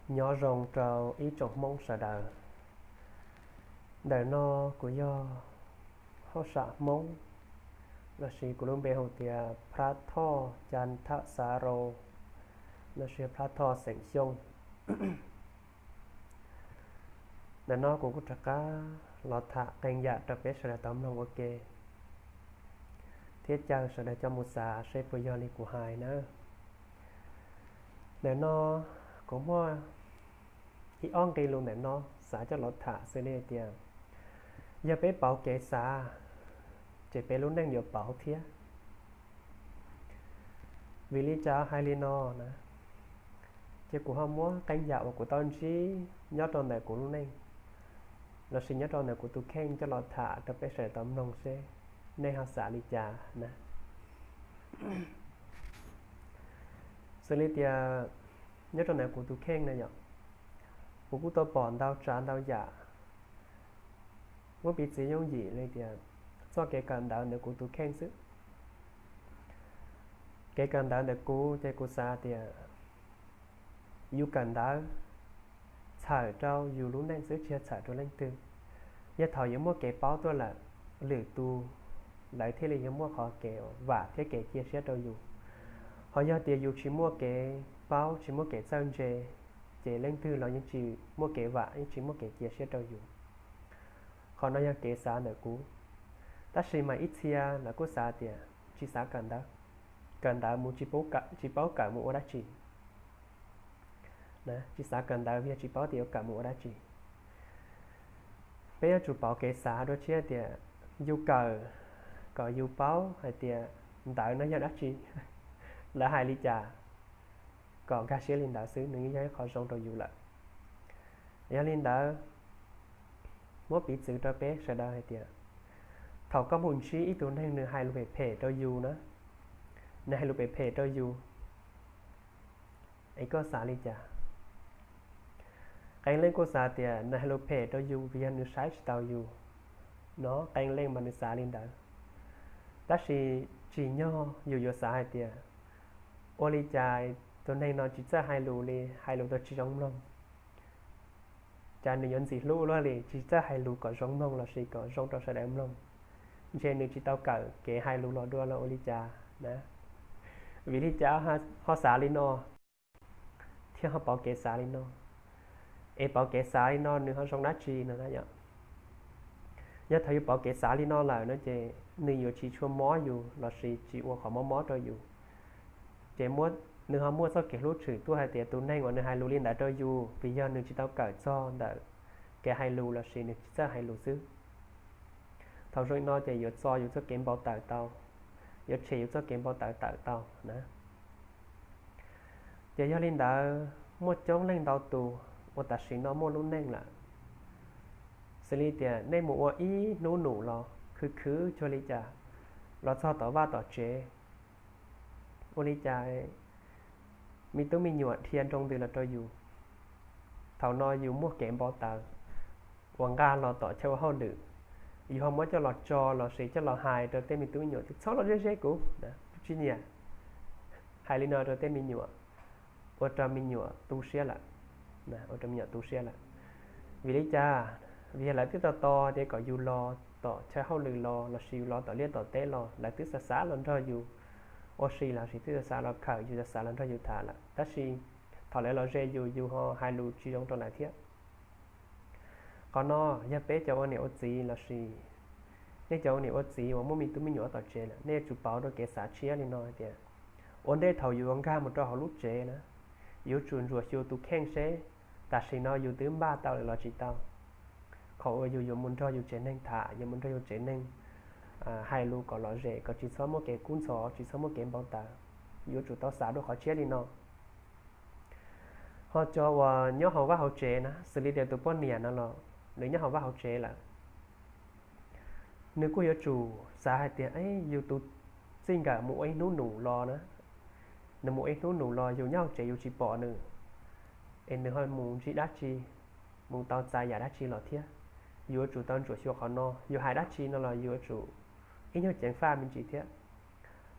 Nyob zoo rau ib tsoom Hmoob sawv daws. Ntawm no kuv yog hauj sam Hmoob, lossis kuv lub npe hu tias Phrab Thoj Cas Thaj Xav Rau, lossis Phrab Thoj xeem Xyooj. Ntawm no kuv kuj rov qab los tham qee yam rau peb sawv daws tau mloog ua ke, thiab caw sawv daws coj mus xav seb puas yog li kuv hais na. Ntawm no kuv muaj ib ob nqe lus ntawm no xav coj los tham xws li hais tias, yog peb pauv kev xav, ces peb lub neej yuav pauv thiab. Vim li cas hais li no na? Ces kuv ho muab qee yam uas kuv tau ntsib nyob rau ntawm kuv lub neej, lossis nyob rau ntawm kuv tus kheej coj los tham rau peb sawv daws tau mloog seb nej ho xav li cas na. Xws li tias nyob rau ntawm kuv tus kheej na yom, kuv kuj tau pom ntau tsav ntau yam. Muab piv txwv yooj yim li tias txoj kev kawm ntawv ntawm kuv tus kheej xwb. Kev kawm ntawv ntawm kuv ces kuv xav tias yus kawm ntawv txhawm rau yus lub neej xwb, tsis yog txhawm rau leej twg. Yog thaum yuav muaj kev paub tuaj lawm, lwm tus lawv thiaj li yuav muaj qhov kev vam thiab kev cia siab rau yus. Ho yog tias yus tsis muaj kev paub, tsis muaj kev txawj ntse, ces leej twg los yeej tsis muaj kev vam, yeej tsis muaj kev cia siab rau yus. Qhov no yog kev xav ntawm kuv. Tab sis mas ib txhia lawv kuj xav tias tsis xav kawm ntawv, kawm ntawv mus tsis paub kawm mus ua dab tsi. Tsis xav kawm ntawv vim yog tsis paub tias yuav kawm mus ua dab tsi. Peb yuav tsum pauv kev xav dua tshiab tias yus kawm kom yus paub hais tias ntawv no yog dab tsi, lawv hais li cas, kom nkag siab li ntawd xwb, nws yeej yog ib qho zoo rau yus lawm. Yog li ntawd, muab piv txwv rau peb sawv daws hais tias, thaum koj mus ntsib ib tug neeg nws hais lus phem phem rau yus na, nws hais lus phem phem rau yus, es koj xav li cas? Qee leej kuj xav tias nws hais lus phem rau yus vim yog nws saib tsis taus yus, no qee leej mas nws xav li ntawd. Tab sis tsim nyog yus yuav xav hais tias, ua li cas tus neeg no tsis txawj hais lus li, hais lus tau tsis zoo mloog, cas nws yuav ntxim hlub luaj li, tsis txawj hais lus kom zoo mloog lossis kom zoo rau sawv daws mloog. Ntshe nws tsis tau kawm kev hais lus los dua los ua li cas na. Vim li cas ho xav li no thiab ho pauv kev xav li no? Es pauv kev xav li no nws ho zoo dab tsi no na yom? Yog thaum yus pauv kev xav li no lawm no ces nws yuav tsis tshua mob yus lossis tsis ua qhov mob mob rau yus. Ces nws ho muaj txoj kev hlub tshwm tuaj hais tias tus neeg uas nws hais lus li ntawd rau yus vim yog nws tsis tau kawm txog ntawm kev hais lus lossis nws tsis txawj hais lus xwb. Thaum zoo li no ces yuav txo yus txoj kev npau taws tau, yuav tshem yus txoj kev npau taws tawm tau na. Ces yog li ntawd muaj coob leej ntau tus uas tam sim no muaj lub neej lawm, xws li tias nej mus ua ib hnub num los khwv khwv cuag li cas los txog tom vaj tom tsev, ua li cas me tub me nyuam dhia nroo ntws los rau yus. Thaum no yus muaj kev npau taws uas nqa los tom chaw ua hauj lwm, yus ho muab coj los tso lossis coj los hais rau tej me tub me nyuam tias txhob los ze ze kuv, kuv tsis nyiam. Hais li no rau tej me nyuam, ua rau me nyuam tu siab lawm, ua rau me nyuam tu siab lawm. Vim li cas? Vim yog lawv twb tos tos tias kom yus los tom chaw hauj lwm los lossis yus los tom liaj tom teb los lawv twb xav xav los nrog yus ua si lossis twb xav xav los khawm yus, xav xav los nrog yus tham lawm, tab sis thaum lawv los ze yus, yus ho hais lus tsis zoo rau lawv thiab. Qhov no yog peb cov ua niam ua txiv lossis nej cov ua niam ua txiv uas muaj me tub me nyuam tom tsev lawm, nej yuav tsum pauv rau kev xav tshiab li no hais tias, ua ntej thaum yus yuav nkag mus rau hauv lub tsev na, yuav tsum ntsuam xyuas tus kheej seb tam sim no yus twb npaj tau lawm los tsis tau. Qhov uas yus yuav mus nrog yus tsev neeg tham, yuav mus nrog yus tsev neeg hais lus kom lom zem, kom tsis txhob muaj kev kub ntxhov, tsis txhob muaj kev npau taws, yuav tsum tau xav dua qhov tshiab li no. Ho cov uas nyob hauv vaj hauv tsev na, xws li tias tus poj niam no los nws nyob hauv vaj hauv tsev lawm, nws kuj yuav tsum xav hais tias yus tus txij nkawm mus ua ib hnub num los na, nws mus ua ib hnub num los yus nyob hauv tsev yus tsis pom nws, es nws ho mus ntsib dab tsi, mus tau txais yam dab tsi los thiab. Yus yuav tsum tau ntsuam xyuas qhov no, yus hais dab tsi no los yus yuav tsum ib nyuag ceev faj me ntsis thiab.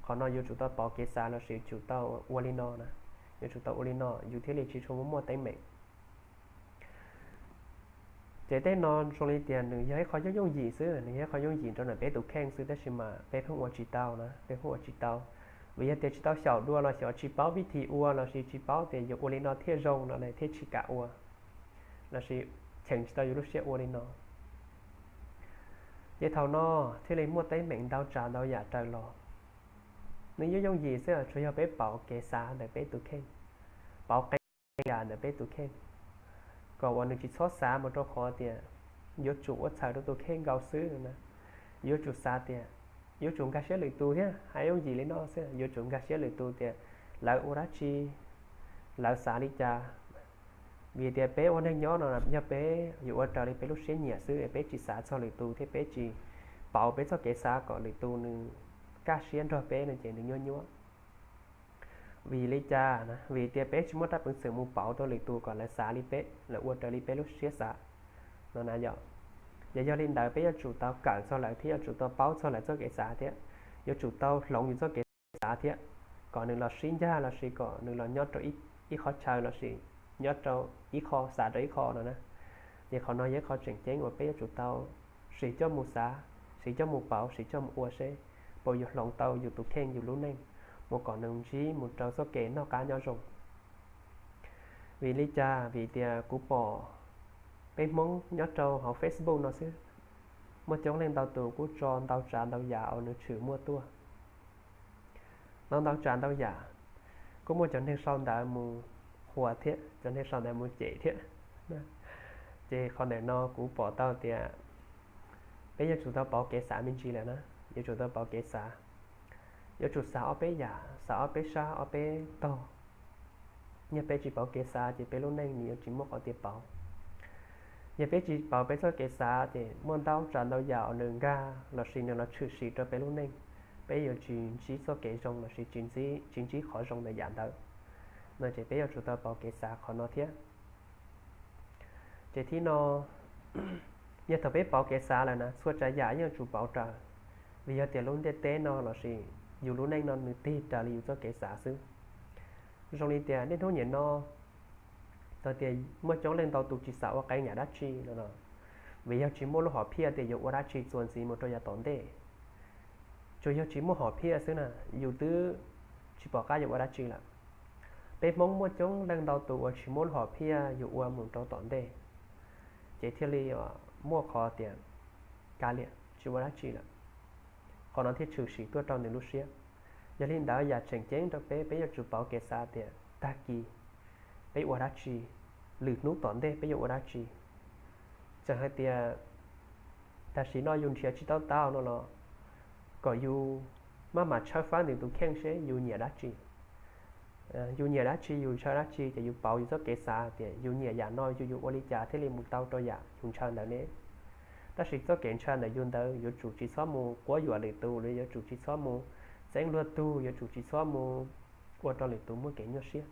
Qhov no yuav tsum tau pauv kev xav lossis yuav tsum tau ua li no na, yuav tsum tau ua li no yus thiaj li tsis tshua muaj muaj teeb meem. Ces tej no zoo li tias nws yog ib qho yooj yooj yim xwb, nws yog ib qho yooj yim rau ntawm peb tus kheej xwb, tab sis mas peb pheej ua tsis tau na, peb pheej ua tsis tau. Vim yog tias tsis tau xyaum dua los xyov tsis paub vib thi ua lossis tsis paub tias yuav ua li no thiaj zoo no thiaj tsis kam ua, lossis cheem tsis tau yus lub siab ua li no. Ces thaum no thiaj li muaj teeb meem ntau tsav ntau yam raws los. Nws yooj yooj yim xwb, tsuas yog peb pauv kev xav ntawm peb tus kheej, pauv qee yam ntawm peb tus kheej, kom uas nws tsis txhob xav mus rau qhov tias yuav tsum ua txhaum rau tus kheej nkaus xwb na. Yuav tsum xav tias yuav tsum nkag siab lwm tus thiab, hais yooj yim li no xwb, yuav tsum nkag siab lwm tus tias lawv ua dab tsi, lawv xav li cas. Vim tias peb ua neeg nyob no yog peb yuav ua raws li peb lub siab nyiam xwb, peb tsis xav txog lwm tus thiab peb tsis pauv peb txoj kev xav kom lwm tus nws kaj siab nrog peb no ces nws nyuaj nyuaj. Vim li cas? Vim tias peb tsis muaj rab peev xwm mus pauv rau lwm tus kom lawv xav li peb, lawv ua raws li peb lub siab xav no na yom. Ces yog li ntawd peb yuav tsum tau kawm txog lawv thiab yuav tsum tau paub txog lawv txoj kev xav thiab, yuav tsum tau hloov yus txoj kev xav thiab, kom nws los sib ncaj lossis kom nws los nyob rau ib qhov chaw lossis nyob rau ib qho, xav rau ib qho no na. Ces qhov no yog ib qho tseem ceeb uas peb yuav tsum tau siv coj mus xav, siv coj mus pauv, siv coj mus ua seb puas yuav hloov tau yus tus kheej yus lub neej mus kom nws ntsib mus rau txoj kev noj qab nyob zoo. Vim li cas? Vim tias kuv pom peb Hmoob nyob rau hauv Facebook no xwb, muaj coob leej ntau tus kuj tso ntau tsav ntau yam uas nws tshwm muaj tuaj. Ntau ntau tsav ntau yam, kuj muaj cov neeg sau ntawv mus qhuas thiab cov neeg sau ntawv mus cem thiab. Ces qhov ntawm no kuv pom tau tias peb yuav tsum tau pauv kev xav me ntsis lawm na, yuav tsum tau pauv kev xav. Yuav tsum xav ob peb yam, xav ob peb sab ob peb tog. Yog peb tsis pauv kev xav ces peb lub neej nws yuav tsis muaj qhov tias pauv. Yog peb tsis pauv peb txoj kev xav ces muaj ntau tsav ntau yam uas nws nkag lossis nws los tshwm sim rau peb lub neej, peb yuav tsis ntsib txoj kev zoo lossis tsis ntsib qhov zoo ntawm yam ntawd. No ces peb yuav tsum tau pauv kev xav qhov no thiab. Ces thib no, yog thaum peb pauv kev xav lawm na txhua tsav yam yeej yuav tsum pauv raws, vim yog tias lub ntiaj teb no lossis yus lub neej no nws tig raws li yus txoj kev xav xwb. Zoo li tias niaj hnub nim no tau tias muaj coob leej ntau tus tsis xav ua qee yam dab tsi no, vim yog tsis muaj lub hom phiaj tias yuav ua dab tsi txuas ntxiv mus rau yav tom ntej. Tsuas yog tsis muaj hom phiaj xwb na, yus twb tsis pom qab yuav ua dab tsi lawm. Peb Hmoob muaj coob leej ntau tus uas tsis muaj lub hom phiaj yuav ua mus rau tom ntej, ces thiaj li muaj qhov tias kav liam tsis ua dab tsi lawm. Qhov no thiaj tshwm sim tuaj rau nws lub siab. Yog li ntawd yam tseem ceeb rau peb, peb yuav tsum pauv kev xav tias tag kis peb ua dab tsi, lwm hnub tom ntej peb yuav ua dab tsi. Txawm hais tias tam sim no yus nrhiav tsis tau tau no los kom yus maj mam tshawb fab nws tus kheej seb yus nyiam dab tsi. Yus nyiam dab tsi, yus ntshaw dab tsi ces yus pauv yus txoj kev xav tias yus nyiam yam no yus yuav ua li cas thiaj li mus tau rau yam yus ntshaw ntawd ne. Tab sis txoj kev ntshaw ntawm yus ntawd yuav tsum tsis txhob mus quab yuam lwm tus, yuav tsum tsis txhob mus txeeb luag tug, yuav tsum tsis txhob mus ua rau lwm tus muaj kev nyuaj siab.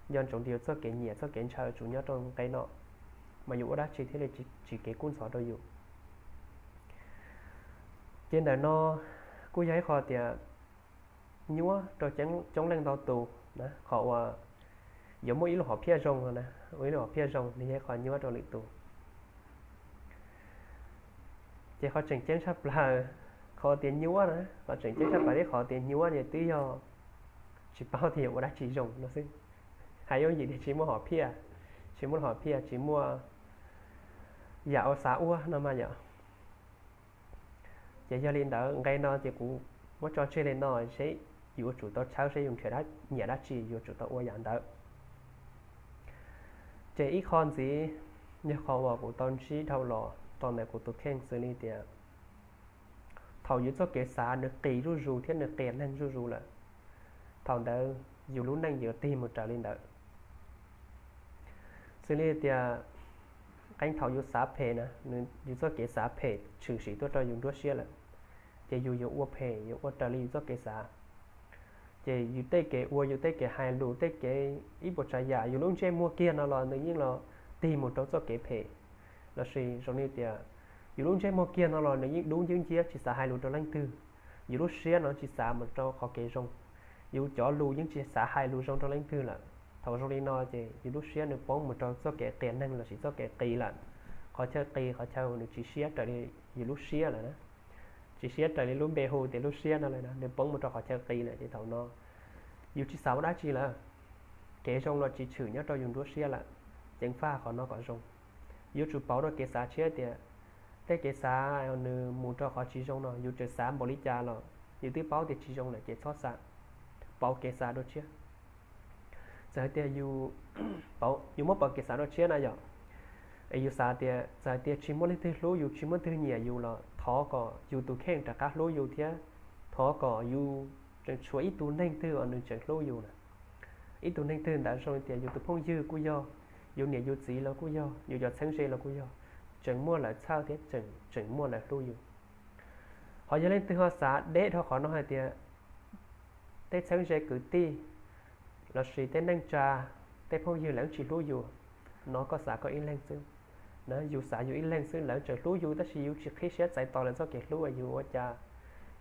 Nco ntsoov tias yus txoj kev nyiam txoj kev ntshaw tsuas nyob rau nqe no, mas yus ua dab tsi thiaj li tsis kev kub ntxhov rau yus. Ces ntawm no kuj yog ib qho tias nyuaj rau coob leej ntau tus na, qhov uas yuav muaj ib lub hom phiaj zoo no na, ib lub hom phiaj zoo nws yog ib qho nyuaj rau lwm tus. Ces qhov tseem ceeb tshaj plaws, qhov tias nyuaj na, qhov tseem ceeb tshaj plaws thiab qhov tias nyuaj ces twb yog tsis paub tias yuav ua dab tsi zoo no xwb. Hais yooj yim tias tsis muaj hom phiaj, tsis muaj hom phiaj, tsis muaj yam ua xav ua no mas yom. Ces yog li ntawd nqe no ces kuv muab tso tseg li no seb yus yuav tsum tau tshawb seb yus nrhiav nyiam dab tsi, yus yuav tsum tau ua yam ntawd. Ces ib qho ntxiv yog qhov uas kuv tau ntsib dhau los tau ntawm kuv tus kheej xws li tias thaum yus txoj kev xav nws qis zuj zus thiab nws qias neeg zuj zus lawm, thaum ntawd yus lub neej yuav tig mus raws li ntawd. Xws li tias qee thaum yus xav phem na, yus txoj kev xav phem tshwm sim tuaj rau yus nruab siab lawm, ces yus yuav ua phem, yuav ua raws li yus txoj kev xav. Ces yus tej kev ua, yus tej kev hais lus, tej kev ib puas tsav yam, yus lub ntsej muag kiag no los nws yeej los tig mus rau txoj kev phem. Lossis zoo li tias yus lub ntsej muag kiag no los nws yeej dub ncwb nciab tsis xav hais lus rau leej twg. Yus lub siab no tsis xav mus rau qhov kev zoo. Yus cov lus yeej tsis xav hais lus zoo rau leej twg lawm. Thaum zoo li no ces yus lub siab nws poob mus rau txoj kev qias neeg lossis txoj kev qis lawm. qhov chaw qis, qhov chaw nws tsis siab raws li yus lub siab lawm na. Tsis siab raws li lub npe hu tias lub siab no lawm na, nws poob mus rau qhov chaw qis lawm ces thaum no yus tsis xav ua dab tsi lawm. Kev zoo los tsis tshwm nyob rau yus nruab siab lawm. Ceev faj qhov no kom zoo. Yuav tsum pauv rau kev xav tshiab tias tej kev xav nws mus rau qhov tsis zoo no, yus tseem xav npaum li cas los yus twb paub tias tsis zoo lawm ces txhob xav. Pauv kev xav dua tshiab. Txawm hais tias yus muab pauv kev xav dua tshiab na yom, es yus xav tias txawm hais tias tsis muaj leej twg hlub yus, tsis muaj leej twg nyiam yus los thov kom yus tus kheej rov qab hlub yus thiab thov kom yus tseem tshuav ib tug neeg twg uas nws tseem hlub yus na. Ib tug neeg twg ntawd zoo li tias yus tus phooj ywg kuj yog, yus niam yus txiv los kuj yog, yus cov txheeb ze los kuj yog, tseem muaj lawv txhawj thiab tseem muaj lawv hlub yus. Ho yog leej twg ho xav deb dhau qhov no hais tias tej txheeb ze kwv tij lossis tej neej tsa, tej phooj ywg lawv tsis hlub yus, no koj xav koj ib leeg xwb. Na, yus xav yus ib leeg xwb, lawv tseem hlub yus tab sis yus tsis qhib siab txais tos lawv txoj kev hlub, yus ua cas,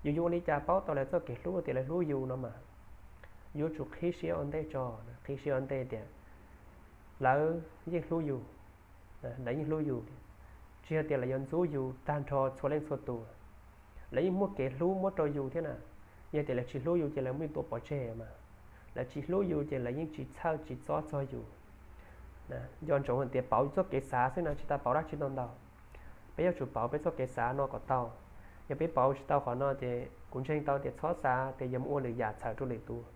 yus yuav ua li cas paub tau lawv txoj kev hlub tias lawv hlub yus no mas. Yuav tsum qhib siab ua ntej tso, qhib siab ua ntej tias lawv yeej hlub yus, lawv yeej hlub yus, tsis yog tias lawv yuav ntxub yus tag nrho txhua leej txhua tus. Lawv yeej muaj kev hlub muab rau yus thiab na. Yog tias lawv tsis hlub yus ces lawv muab yus tua pov tseg mas. Lawv tsis hlub yus ces lawv yeej tsis txhawj tsis txob txog yus. Nco ntsoov hais tias pauv yus txoj kev xav xwb no tsis tau pauv dab tsi tau ntau. Peb yuav tsum pauv peb txoj kev xav no kom tau. Yog peb pauv tsis tau qhov no ces kuv ntseeg tau tias txhob xav tias yuav mus ua lwm yam txhawm rau lwm tus.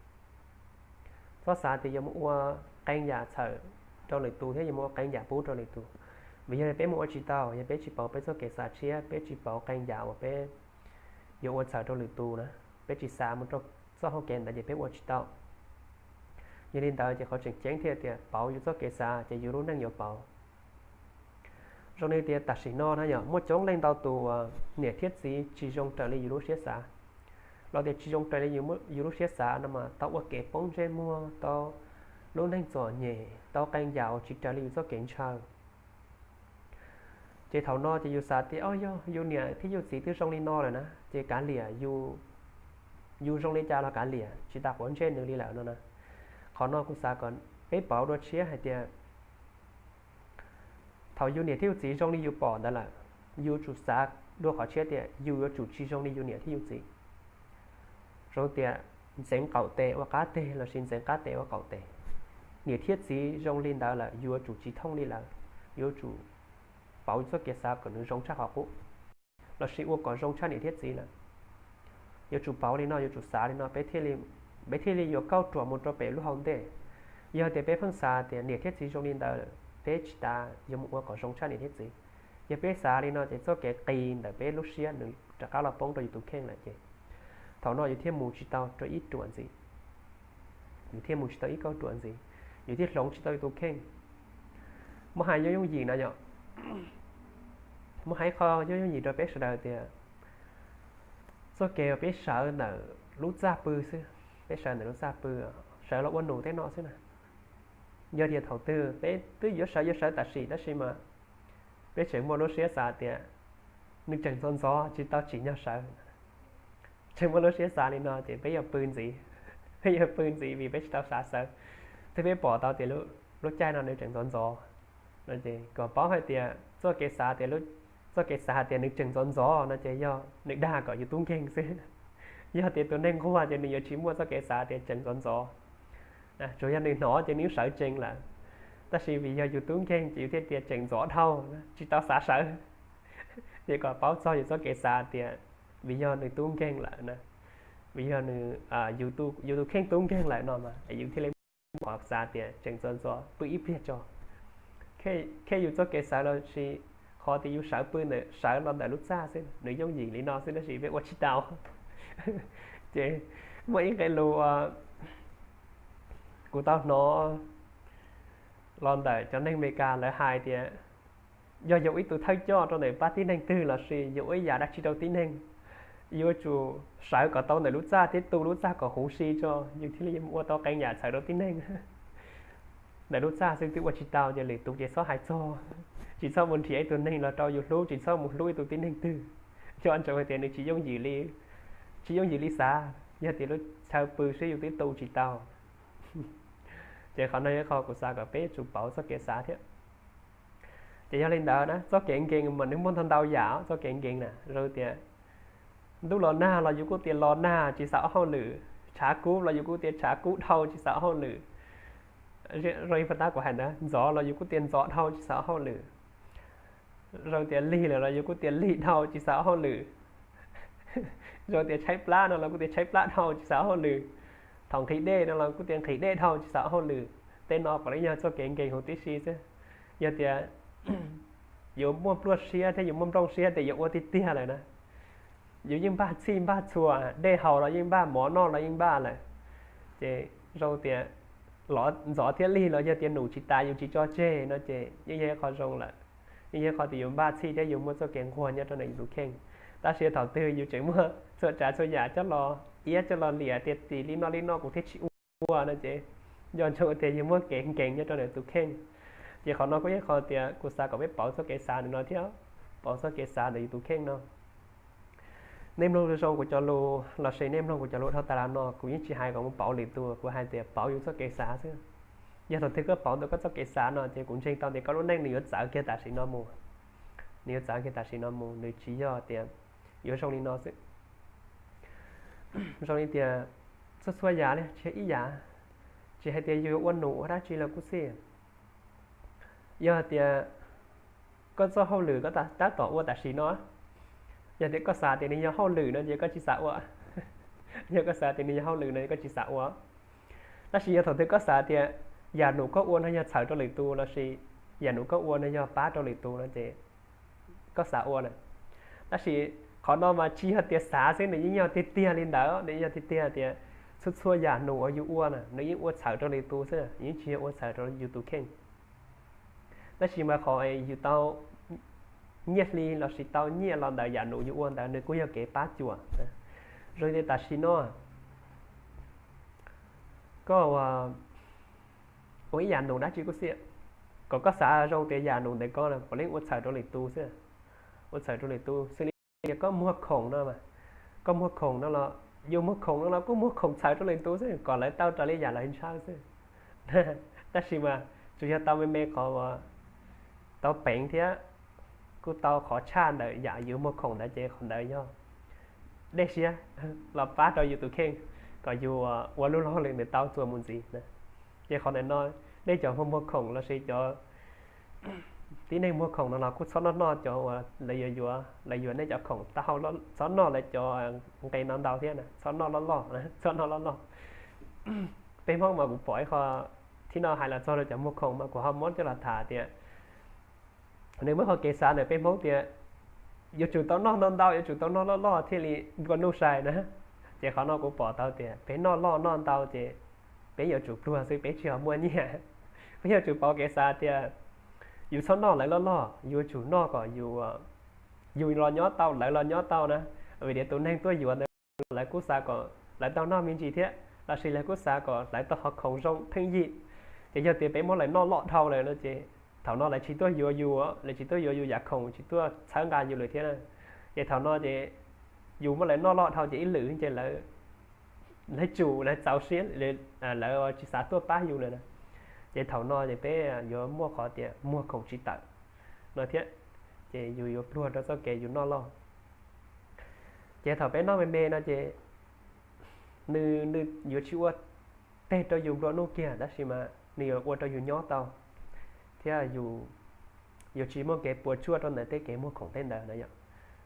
Txhob xav tias yuav mus ua qee yam txhawm rau lwm tus thiab yuav mus ua qee yam pub rau lwm tus. Vim yog peb mus ua tsis tau, yog peb tsis pauv peb txoj kev xav tshiab, peb tsis pauv qee yam uas peb yuav ua txhawm rau lwm tus na, peb tsis xav mus rau txoj hauv kev ntawd ces peb ua tsis tau. Yog li ntawd ces qhov tseem ceeb thiaj tias pauv yus txoj kev xav ces yus lub neej yuav pauv. Zoo li tias tam sim no na yog muaj coob leej ntau tus uas niam thiab txiv tsis zoo raws li yus lub siab xav, los tias tsis zoo raws li yus lub siab xav no mas tau ua kev poob ntsej muag, tau lub neej txom nyem, tau qee yam uas tsis raws li yus txoj kev ntshaw. Ces thaum no ces yus xav tias o yog yus niam thiab yus txiv twb zoo li no lawm na ces kav liam, yus zoo li cas los kav liam, tsis tas quav ntsej nws li lawm no na. Qhov no kuv xav kom peb pauv dua tshiab hais tias thaum yus niam thiab yus txiv zoo li yus pom ntawd lawm, yus tsum xav dua qhov tshiab tias yus yuav tsum tsis zoo li yus niam thiab yus txiv. Zoo tias ntxeev qaum tes ua qab teg lossis ntxeev qab tes ua qaum tes. Niam thiab txiv zoo li ntawd lawm yuav tsum tsis thooj li lawm, yuav tsum pauv txoj kev xav kom nws zoo tshaj qhov qub, lossis ua kom zoo tshaj niam thiab txiv lawm. Yuav tsum pauv li no, yuav tsum xav li no, peb thiaj li yuav kauj ruam mus rau pem lub hau ntej. Yog tias peb pheej xav tias niam thiab txiv zoo li ntawd, peb tsis tas yuav mus ua kom zoo tshaj niam thiab txiv. Yog peb xav li no ces txoj kev qis ntawm peb lub siab nws rov qab los poob rau yus tus kheej lawm ces thaum no yus thiaj mus tsis tau rau ib ruam ntxiv, yus thiaj mus tsis tau ib kauj ruam ntxiv, yus thiaj hloov tsis tau yus tus kheej. Muab hais yooj yooj yim no yom, muab hais qho yooj yooj yim rau peb sawv daws tias txoj kev uas peb sawv ntawm lub txaj pw xwb, peb sawv ntawm lub txaj pw, sawv los ua num tej no xwb na. Yog tias thaum twg peb twb yuav sawv yuav sawv tam sim tab sis mas peb tseem muaj lub siab xav tias nws tseem ntxov ntxov tsis tau tsim nyog sawv. Tseem muaj lub siab xav li no ces peb yuav pw ntxiv, peb yuav pw ntxiv vim peb tsis tau xav sawv. Thiab peb pom tau tias lub caij no nws tseem ntxov ntxov no ces kom paub hais tias txoj kev xav tias, txoj kev xav hais tias nws tseem ntxov ntxov no ces yog nws dag kom yus tub nkeeg xwb. Yog tias tus neeg nquag ces nws yuav tsis muaj txoj kev xav tias tseem ntxov ntxov. Tsuas yog nws hnov ces nws yeej sawv tsees lawm. Tab sis vim yog yus tub nkeeg ces yus thiaj tias tseem ntxov dhau, tsis tau xav sawv. Ces kom paub txog yus txoj kev xav tias vim yog nws tub nkeeg lawm na, vim yog nws, yus tus kheej tub nkeeg lawm no mas yus thiaj li pom xav tias tseem ntxov ntxov pw ib pliag tso. Khej yus txoj kev xav lossis qhov tias yus sawv pw ntawm, sawv los ntawm lub txaj xwb, nws yooj yim li no xwb tab sis peb ua tsis tau. Ces muaj ib nqe lus kuv tau hnov los ntawm cov neeg Amelikas lawv hais tias yog yus ua ib tug thawj coj rau ntawm pab tib neeg twg lossis yus ua ib yam dab tsi rau tib neeg, yuav tsum sawv kom tau ntawm lub txaj thiab tu lub txaj kom huv si tso yus thiaj li ua tau qee yam txhawm rau tib neeg. Ntawm lub txaj xwb twb ua tsis tau ces lwm tus ces txhob hais txog. Tsis txhob mus nrhiav ib tug neeg los rau yus hlub, tsis txhob mus hlub ib tug tib neeg twg. Nco ntsoov hais tias nws tsis yooj yim li, tsis yooj yim li xav. Yog tias lub chaw pw xwb yus twb tu tsis tau. Ces qhov no yog qhov kuv xav kom peb yuav tsum pauv txoj kev xav thiab. Ces yog li ntawd na, txoj kev nkees mas nws muaj ntau ntau yam. Txoj kev nkees na zoo tias ntuj los nag los yus kuj tias los nag tsis xav ua hauj lwm, tshav kub los yus kuj tias tshav kub dhau tsis xav ua hauj lwm. Zoo li puag ta kuv hais ntawd, ntxov los yus kuj tias ntxov dhau tsis xav ua hauj lwm. Zoo tias lig lawm los yus kuj tias lig dhau tsis xav ua hauj lwm. Zoo tias tshaib plab no los kuj tias tshaib plab dhau tsis xav ua hauj lwm. Thaum nqhis dej no los kuj tias nqhis dej dhau tsis xav ua hauj lwm. Tej no puav leej yog txoj kev nkees huv tib si xwb. Yog tias yuav muaj pluaj siab thiab yuav muaj nplooj siab tias yuav ua tiag tiag lawm na, yus yeej npaj txhij npaj txhua, dej haus los yeej npaj, mov noj los yeej npaj lawm. Ces zoo tias los ntxov thiab lig los yog tias num tsis tas yus tsis tso tseg no ces yeej yog ib qho zoo lawm. Yeej yog ib qho tias yus npaj txhij thiab yus muaj txoj kev nquag nyob rau ntawm yus tus kheej. Tab sis thaum twg yus tseem muaj txhua tsav txhua yam coj los iab coj los liam tias tim li no li no kuv thiaj tsis ua no ces nco ntsoov tias yus muaj kev nkees nyob rau ntawm tus kheej. Ces qhov no kuj yog qhov tias kuv xav kom peb pauv txoj kev xav ntawm no thiab, pauv txoj kev xav ntawm yus tus kheej no. Nej mloog zoo kuv cov lus lossis nej mloog kuv cov lus dhau tas los no, kuv yeej tsis hais kom mus pauv lwm tus, kuv hais tias pauv yus txoj kev xav xwb. Yog thaum twg koj pauv tau koj txoj kev xav no ces kuv ntseeg tau tias koj lub neej nws yuav txawv kiag tam sim no mus. Nws yuav txawv kiag tam sim no mus, nws tsis yog tias yuav zoo li no xwb. Zoo li tias txhua txhua yam li tsis yog ib yam, tsis hais tias yus yuav ua num ua dab tsi los kuj xij. Yog tias koj txoj hauj lwm koj tab tom ua tam sim no, yog tias koj xav tias nws yog hauj lwm no ces koj tsis xav ua. Yog koj xav tias nws yog hauj lwm no ces koj tsis xav ua. Tab sis yog thaum twg koj xav tias yam num koj ua no yog txhawm rau lwm tus lossis yam num koj ua no yog pab rau lwm tus no ces koj xav ua na. Tab sis qhov no mas tsis yog tias xav xwb, nws yeej yog tiag tiag li ntawd, nws yeej yog tiag tiag tias txhua txhua yam num uas yus ua na nws yeej ua txhawm rau lwm tus xwb, yeej tsis yog ua txhawm rau yus tus kheej. Tab sis mas qhov yus tau nyiaj hli lossis tau nyiaj los ntawm yam num yus ua ntawd nws kuj yog kev pab cuam. Zoo li tam sim no koj ua ib yam num dab tsi kuj xij, kom koj xav zoo tias yam num ntawm koj puav leej ua txhawm rau lwm tus xwb, ua txhawm rau lwm tus xwb li. Koj muag khoom no mas, koj muag khoom no los, yus muag khoom no los kuj muag khoom txhawm rau lwm tus xwb kom lawv tau raws li yam lawv ntshaw xwb. Tab sis mas tsuas yog tau me me qhov uas tau peev thiab kuj tau qhov tshaj ntawm yam yus muag khoom ntawd ces qhov ntawd yog dej siab los pab rau yus tus kheej kom yus ua lub luag li ntawd tau txuas mus ntxiv. Ces qhov ntawm no nej cov muag muag khoom lossis cov tib neeg muag khoom no los kuj txhob noj noj cov uas lawv yuav yuav, lawv yuav nej cov khoom taub hau, txhob noj lawv cov nqe no ntau thiab na, txhob noj loj loj, txhob noj loj loj. Peb Hmoob mas kuv pom ib qho thib no hais los txog rau cov muag khoom mas kuv ho muab coj los tham tias nws muaj qhov kev xav ntawm peb Hmoob tias yuav tsum tau noj ntau ntau, yuav tsum tau noj loj loj thiaj li nplua nuj sai na. Ces qhov no kuv pom tau tias peb noj loj noj ntau ces peb yuav tsum pluag xwb, peb tsis yog muaj nyiaj. Peb yuav tsum pauv kev xav tias yus txhob noj lawv loj loj, yus yuav tsum noj kom yus los nyob tau, lawv los nyob tau na. Vim tias tus neeg tuaj yuav ntawd lawv kuj xav kom lawv tau noj me ntsis thiab, lossis lawv kuj xav kom lawv tau qhov khoom zoo pheej yig. Ces yog tias peb muab lawv noj loj dhau lawm no ces thaum no lawv tsis tuaj yuav yus, lawv tsis tuaj yuav yus yam khoom, tsis tuaj txhawb nqa yus lawm thiab na. Ces thaum no ces yus muab lawv noj loj dhau ces ib lwm ces lawv tsum, lawv txaus siab, lawv tsis xav tuaj pab yus lawm na. Ces thaum no ces peb yuav muaj qhov tias muag khoom tsis tawm no thiab, ces yus yuav pluag rau txoj kev yus noj loj. Ces thaum peb noj me me no ces nws, nws yuav tsis ua teg rau yus nplua nuj kiag, tab sis mas nws yuav ua rau yus nyob tau, thiab yus yuav tsis muaj kev puas tsuaj rau ntawm tej kev muag khoom tej ntawd na yom.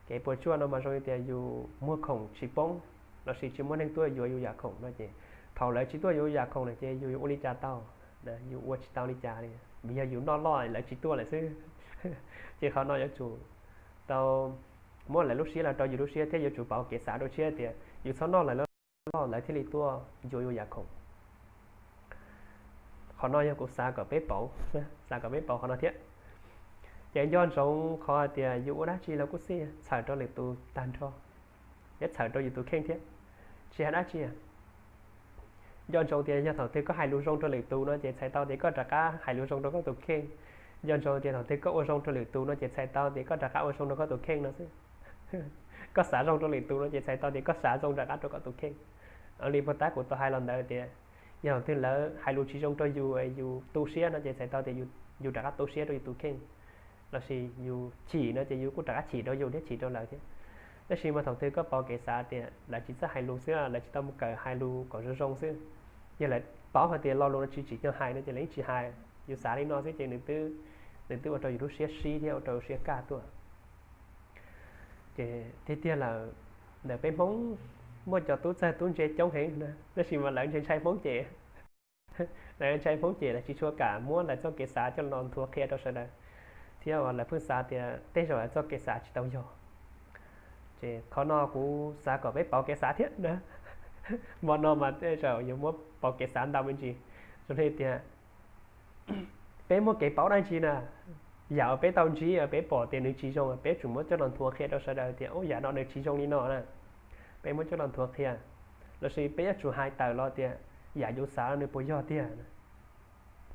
Kev puas tsuaj no mas zoo li tias yus muag khoom tsis poob lossis tsis muaj neeg tuaj yuav yus yam khoom no ces thaum lawv tsis tuaj yuav yus yam khoom lawm ces yus yuav ua li cas tau? Yus ua tsis tau li cas li, vim yog yus noj loj lawv tsis tuaj lawm xwb. Ces qhov no yuav tsum tau muab lawv lub siab los rau yus lub siab thiab yuav tsum pauv kev xav rau siab tias yus txhob noj lawv loj loj lawv thiaj li tuaj yuav yus yam khoom. Qhov no yog kuv xav kom peb pauv, xav kom peb pauv qhov no thiab. Ces nco ntsoov qhov hais tias yus ua dab tsi los kuj xij txhawm rau lwm tus tag nrho, thiab txhawm rau yus tus kheej thiab. Tsis hais dab tsi, nco ntsoov tias yog thaum twg koj hais lus zoo rau lwm tus no ces txhais tau tias koj rov qab hais lus zoo rau koj tus kheej. Nco ntsoov tias thaum twg koj ua zoo rau lwm tus no ces txhais tau tias koj rov qab ua zoo rau koj tus kheej no xwb. Koj xav zoo rau lwm tus no ces txhais tau tias koj xav zoo rov qab rau koj tus kheej. Li puag ta kuv tau hais los ntawd tias yog thaum twg lawv hais lus tsis zoo rau yus, yus tu siab no ces txhais tau tias yus rov qab tu siab rau yus tus kheej. lossis yus chim no ces yus kuj rov qab chim rau yus thiab chim rau lawv thiab. Tab sis mas thaum twg koj pauv kev xav tias lawv tsis txawj hais lus xwb, lawv tsis tau mus kawm hais lus kom zoo zoo xwb, yog lawv paub hais tias lo lus no tsis tsim nyog hais no ces lawv yeej tsis hais. Yus xav li no xwb ces nws twb, nws twb ua rau yus lub siab sib thiab ua rau yus siab kaj tuaj. Ces tiag tiag lawm, ntawm peb Hmoob muaj cov tub txawg tub ntse coob heev na, tab sis mas lawv ntshai ntshai Hmoob ces, lawv ntshai Hmoob ces lawv tsis tshua kam muab lawv txoj kev xav coj los nthuav qhia rau sawv daws, thiab uas lawv pheej xav tias tej zaum lawv txoj kev xav tsis tau yog. Ces qhov no kuv xav kom peb pauv kev xav thiab na. Hmo no mas tej zaum yuav muab pauv kev xav ntau me ntsis. Zoo li tias peb muaj kev paub dab tsi na, yam uas peb tau ntsib, peb pom tias nws tsis zoo, peb tsum muab coj los nthuav qhia rau sawv daws tias, ub, yam no nws tsis zoo li no na. Peb muab coj los nthuav qhia, lossis peb yuav tsum hais tawm los tias yam yus xav no nws puas yog tiag,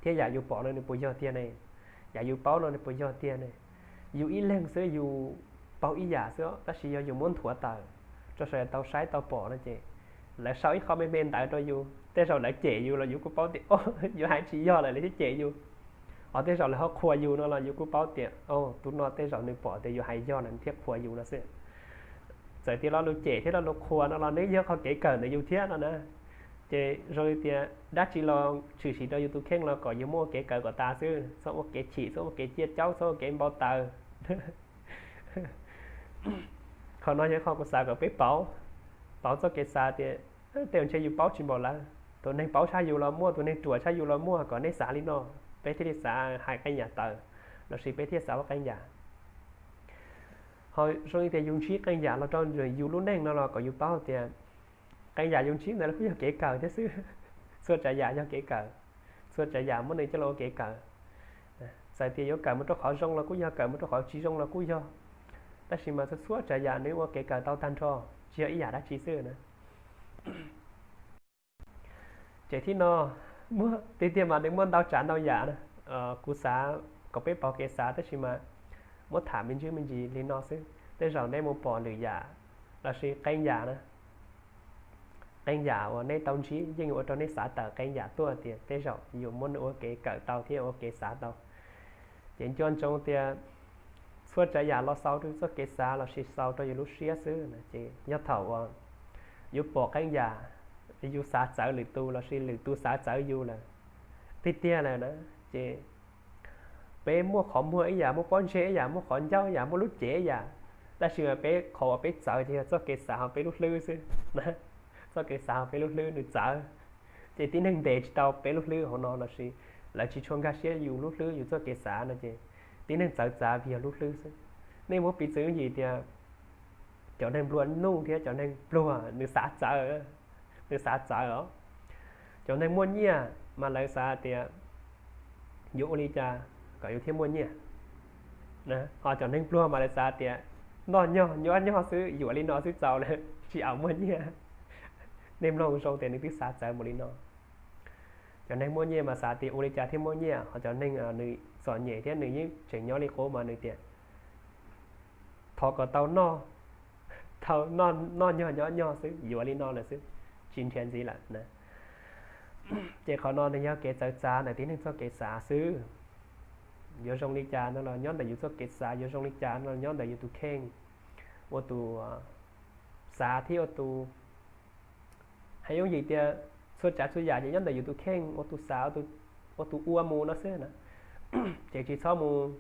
thiab yam yus pom no nws puas yog tiag ne, yam yus paub no nws puas yog tiag ne. Yus ib leeg xwb yus paub ib yam xwb, tab sis yog yus muab nthuav tawm rau sawv daws tau saib tau pom no ces lawv sau ib qho me me ntawd rau yus, tej zaum lawv cem yus los yus kuj paub tias, o, yus hais tsis yog lawm lawv thiaj cem yus. Ho tej zaum lawv ho qhuas yus no los yus kuj paub tias, o, tus no tej zaum nws pom tias yus hais yog lawm nws thiaj qhuas yus no xwb. Txawm tias lo lus cem thiab lo lus qhuas no los nws yog qhov kev kawm ntawm yus thiab no na. Ces zoo li tias dab tsi los tshwm sim rau yus tus kheej los kom yus muaj ua kev kawm kom tas xwb, txhob ua kev chim, txhob ua kev ciaj caub, txhob ua kev npau taws. Qhov no yog qhov kuv xav kom peb pauv, pauv txoj kev xav tias tej zaum ntshe yus paub tsis npaum lawv. Tus neeg paub tshaj yus los muaj, tus neeg ruam tshaj yus los muaj, kom nej xav li no, peb thiaj li xav hais qee yam tawm, lossis peb thiaj xav ua qee yam. Ho zoo li tias yus ntsib qee yam los rau yus lub neej no los kom yus paub tias qee yam yus ntsib ntawd los kuj yog kev kawm thiab xwb. Txhua tsav yam yog kev kawm, txhua tsav yam muab nws coj los ua kev kawm. Txawm tias yuav kawm mus rau qhov zoo los kuj yog, kawm mus rau qhov tsis zoo los kuj yog, tab sis mas txhua tsav yam nws ua kev kawm tau tag nrho, tsis yog ib yam dab tsi xwb na. Ces thib no, tiag tiag mas nws muaj ntau tsav ntau yam na. Kuv xav kom peb pauv kev xav tab sis mas muab tham me ntsis me ntsis li no xwb, tej zaum nej mus pom lwm yam lossis qee yam na, qee yam uas nej tau ntsib yeej yuav ua rau nej xav tawm qee yam tuaj tias tej zaum yus muab nws ua kev kawm tau thiab ua kev xav tau. Ces nco ntsoov tias txhua tsav yam los xaus rau txoj kev xav lossis xaus rau yus lub siab xwb na. Ces yog thaum uas yus pom qee yam, yus xav txawv lwm tus lossis lwm tus xav txawv yus lawm, tiag tiag lawm na, ces peb muaj qhov muag ib yam, muaj pob ntseg ib yam, muaj qhov ncauj ib yam, muaj lub cev ib yam, tab sis mas peb qhov uas peb txawv ces yog txoj kev xav hauv peb lub hlwb xwb. Txoj kev xav hauv peb lub hlwb nws txawv, ces tib neeg ntes tsis tau peb lub hlwb hauv no lossis lawv tsis tshua nkag siab yus lub hlwb yus txoj kev xav no ces tib neeg txawv txav vim yog lub hlwb xwb. Nej muab piv txwv yim tias cov neeg nplua nuj thiab cov neeg pluag nws xav txawv, nws xav txawv os. Cov neeg muaj nyiaj mas lawv xav tias yuav ua li cas kom yus thiaj muaj nyiaj. Ho cov neeg pluag mas lawv xav tias noj nyog nyob nyog xwb, yuav li no xwb txaus lawm tsis au muaj nyiaj. Nej mloog zoo tias nws twb xav txawv mus li no. Cov neeg muaj nyiaj mas xav tias ua li cas thiaj muaj nyiaj, ho cov neeg nws txom nyem thiab nws yeej tseem nyob li qub mas nws tias thov kom tau noj, tau noj nyog nyob nyog xwb, yuav li no lawm xwb, tsis nrhiav ntxiv lawm na. Ces qhov no nws yog kev txawv txav ntawm tib neeg txoj kev xav xwb. Yuav zoo li cas no los nyob ntawm yus txoj kev xav, yuav zoo li cas no los nyob ntawm yus tus kheej, ua tus xav thiab ua tus, hais yooj yim tias txhua tsav txhua yam ces nyob ntawm yus tus kheej ua tus xav, ua tus ua mus no xwb na. Ces tsis txhob mus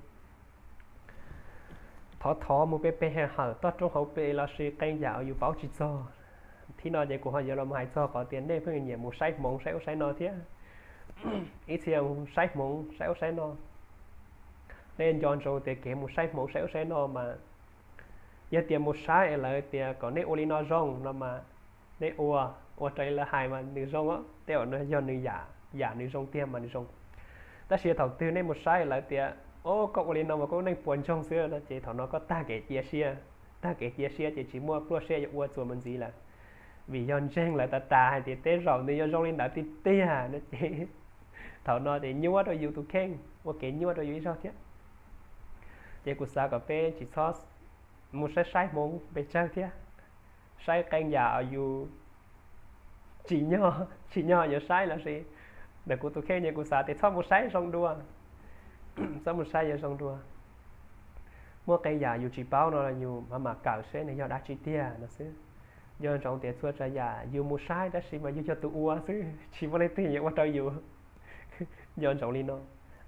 thov thov mus pe pe hawm toj roob hauv pes lossis qee yam uas yus paub tsis txog. Thib no ces kuv ho yuav los hais txog qhov tias nej pheej nyiam mus saib hmoov saib ub saib no thiab. Ib txhia mus saib hmoov saib ub saib no, nej nco ntsoov tias kev mus saib hmoov saib ub saib no mas yog tias mus saib es lawv tias kom nej ua li no zoo no mas nej ua, ua raws li lawv hais mas nws zoo, tej zaum no yog nws yam, yam nws zoo tiag mas nws zoo. Tab sis thaum twg nej mus saib lawv tias, o, koj ua li no mas koj lub neej puas ntsoog xwb no ces thaum no koj tag kev cia siab, tag kev cia siab ces tsis muaj pluaj siab yuav ua txuas mus ntxiv lawm. Vim yog ntseeg lawv tas tas hais tias tej zaum nws yuav zoo li ntawd tiag tiag no ces thaum no ces nyuaj rau yus tus kheej, ua kev nyuaj rau yus ib zaug thiab. Ces kuv xav kom peb tsis txhob mus saib saib hmoov pes tsawg thiab, saib qee yam uas yus tsim nyog, tsim nyog yuav saib lossis ntawm kuv tus kheej ces kuv xav tias txhob mus saib zoo dua, txhob mus saib yuav zoo dua. muaj qee yam yus tsis paub no yus mam mam kawm seb nws yog dab tsi tiag no xwb. Nco ntsoov tias txhua tsav yam yus mus saib tab sis mas yus yog tus ua xwb, tsis muaj leej twg yuav ua rau yus. Nco ntsoov li no,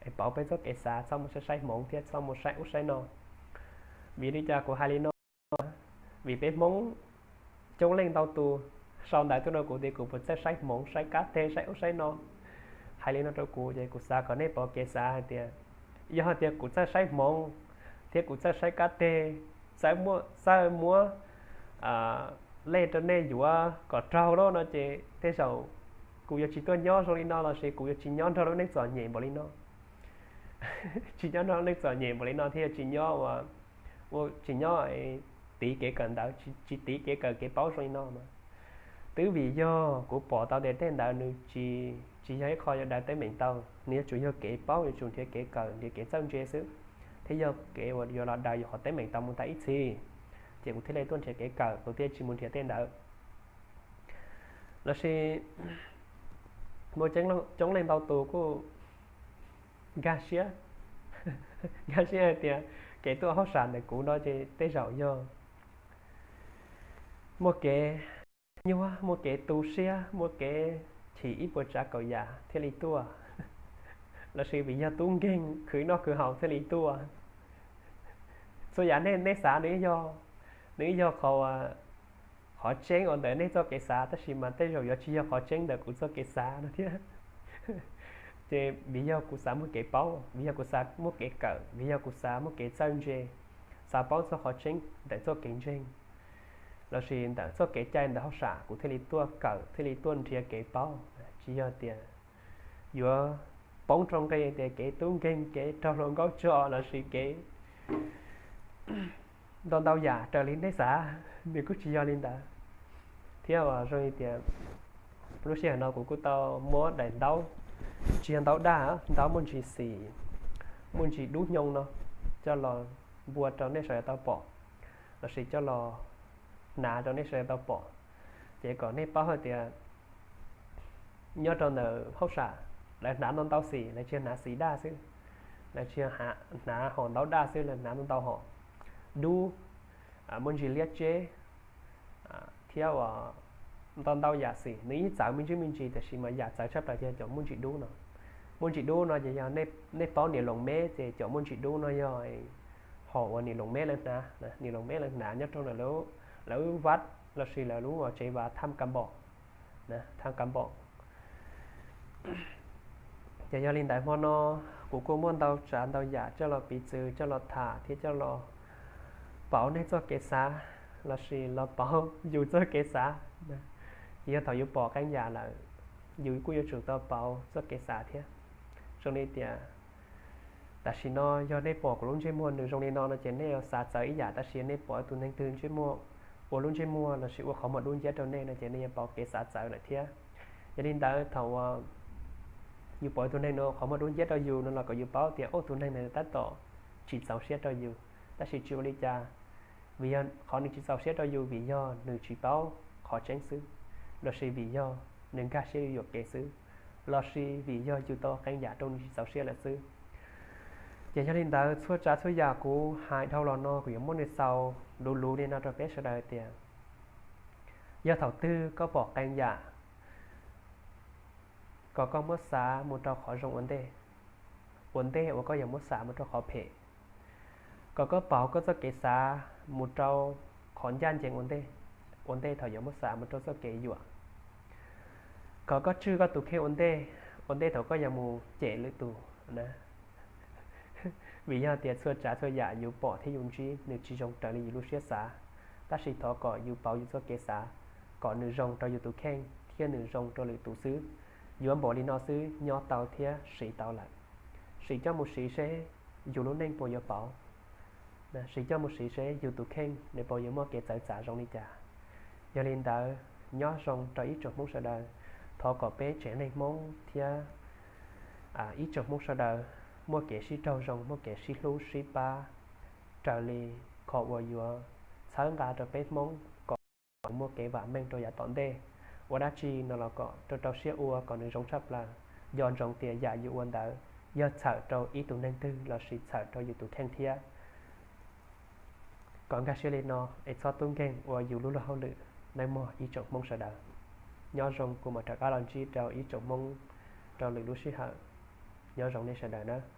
es pauv peb txoj kev xav, txhob mus saib saib hmoov thiab txhob mus saib ub saib no. Vim li cas kuv hais li no? Vim peb Hmoob coob leej ntau tus sau ntawv tuaj rau kuv tias kuv puas txawj saib hmoov, saib kab teg, saib ub saib no. Hais li no rau kuv ces kuv xav kom nej pauv kev xav hais tias, yog hais tias kuv txawj saib hmoov thiab kuv txawj saib kab teg, txawj muab, txawj muab lej rau nej yuav kom raug lawm no ces tej zaum kuv yuav tsis tuaj nyob zoo li no lossis kuv yuav tsis nyob nrog lub neej txom nyem npaum li no. Tsis nyob nrog lub neej txom nyem npaum li no thiab yuav tsis nyob ua, ua tsis nyob tiv kev kawm ntawv, tsis tiv kev kawm kev paub zoo li no mas. Twb vim yog kuv pom tau tias tej ntawd nws tsis, tsis yog ib qho yuav daws teeb meem tau, nws yuav tsum yog kev paub, yuav tsum nrhiav kev kawm, nrhiav kev txawj ntse xwb, thiab yog kev uas yuav los daws yus qhov teeb meem tau mus tas ib txhis, ces kuv thiaj li tuaj nrhiav kev kawm, kuv thiaj tsis mus nrhiav tej ntawd. Lossis muaj coob leej ntau tus kuj nkag siab, nkag siab hais tias kev tuaj haub sam ntawm kuv no ces tej zaum yog muaj kev nyuaj, muaj kev tu siab, muaj kev chim ib puas tsav kaum yam thiaj li tuaj, lossis vim yog tub nkeeg khwv noj khwv haus thiaj li tuaj. Txhua yam nej, nej xav nws, nws yog qhov, qhov tseeb uas ntawm nej txoj kev xav, tab sis mas tej zaum yuav tsis yog qhov tseeb ntawm kuv txoj kev xav no thiab. Ces vim yog kuv xav muaj kev paub, vim yog kuv xav muaj kev kawm, vim yog kuv xav muaj kev txawj ntse, xav paub txog qhov tseeb ntawm txoj kev ntseeg lossis ntawm txoj kev cai ntawm hauj sam, kuv thiaj li tuaj kawm, thiaj li tuaj nrhiav kev paub. Tsis yog tias yuav poob rau nqi tias kev tub nkeeg, kev raug hluas nkauj tso lossis kev ntau ntau yam raws li nej xav, nws kuj tsis yog li ntawd. Thiab zoo li tias lub sij hawm no kuv kuj tau muab daim ntaub, tsis yog ntaub daj, ntaub muaj ntsis xim, muaj ntsis dub hnyoo no, coj los npua rau nej sawv daws tau pom, lossis coj los hnav rau nej sawv daws tau pom, ces kom nej paub hais tias nyob rau ntawm hauj sam, lawv hnav ntau ntau xim, lawv tsis yog hnav xim daj xwb, lawv tsis yog hnav hom ntaub daj xwb, lawv hnav ntau ntau hom, dub, muaj ntsis liab tseb, thiab uas ntau ntau yam xim. Nws yeej txawv me ntsis me ntsis, tiam sis mas yam txawv tshaj plaws yog cov muaj ntsis dub no. Muaj ntsis dub no ces yog nej paub niam loos meb ces cov muaj ntsis dub no yog hom uas niam loos meb lawv hnav, niam loos meb lawv hnav nyob rau lawv lub vaj lossis lawv lub tsev vaj tham ka npom, tham ka npom. Ces yog li ntawd hmo no kuv kuj muaj ntau tsav ntau yam coj los piv txwv, coj los tham thiab coj los pauv nej txoj kev xav lossis los pauv yus txoj kev xav. Ces yog thaum yus pom qee yam lawm, yus kuj yuav tsum tau pauv txoj kev xav thiab. Zoo li tias tam sim no yog nej pom kuv lub ntsej muag nws zoo li no no ces nej yuav xav txawv ib yam, tab sis yog nej pom tus neeg twg ntsej muag, ua lub ntsej muag lossis ua qhov muag dub nciab rau nej no ces nej yuav pauv kev xav txawv lawm thiab. Yog li ntawd thaum uas yus pom tus neeg no qhov muag dub nciab rau yus no los kom yus paub tias, o, tus neeg no tab tom tsis txaus siab rau yus, tab sis tsis ua li cas, vim yog qhov nws tsis txaus siab rau yus vim yog nws tsis paub qhov tseeb xwb, lossis vim yog nws nkag siab yuam kev xwb, lossis vim yog yus tau qee yam rau nws tsis txaus siab lawm xwb. Ces yog li ntawd txhua tsav txhua yam kuv hais dhau los no kuv yuav muab nws xaus luv luv li no rau peb sawv daws tias, yog thaum twg koj pom qee yam, kom koj muab xav mus rau qhov zoo ua ntej, ua ntej uas koj yuav muab xav mus rau qhov phem. Kom koj pauv koj txoj kev xav mus rau qhov ncaj ncees ua ntej, ua ntej thaum yuav muab xav mus rau txoj kev yuam. Kom koj tswj koj tus kheej ua ntej, ua ntej thaum koj yuav mus cem lwm tus na. Vim yog tias txhua tsav txhua yam yus pom thiab yus ntsib nws tsis zoo raws li yus lub siab xav, tab sis thov kom yus pauv yus txoj kev xav, kom nws zoo rau yus tus kheej thiab nws zoo rau lwm tus xwb. Yuav npaum li no xwb nyob tau thiab siv tau lawm. Sim coj mus siv seb yus lub neej puas yuav pauv. Sim coj mus siv seb yus tus kheej nws puas yuav muaj kev txawv txav zoo li cas. Yog li ntawd, nyob zoo rau ib tsoom Hmoob sawv daws, thov kom peb tsev neeg Hmoob thiab ib tsoom Hmoob sawv daws muaj kev sib raug zoo, muaj kev sib hlub sib pab raws li qhov uas yuav txhawb nqa rau peb Hmoob kom muaj kev vam meej rau yav tom ntej. Ua dab tsi no los kom rau rau siab ua kom nws zoo tshaj plaws, nco ntsoov tias yam yus ua ntawd yog txhawm rau ib tug neeg twg lossis txhawm rau yus tus kheej thiab. Kom nkag siab li no es txhob tub nkeeg ua yus lub luag hauj lwm nawb mog ib tsoom Hmoob sawv daws. Nyob zoo, kuv mam rov qab los ntsib rau ib tsoom Hmoob rau lwm lub sij hawm. Nyob zoo nej sawv daws nawb.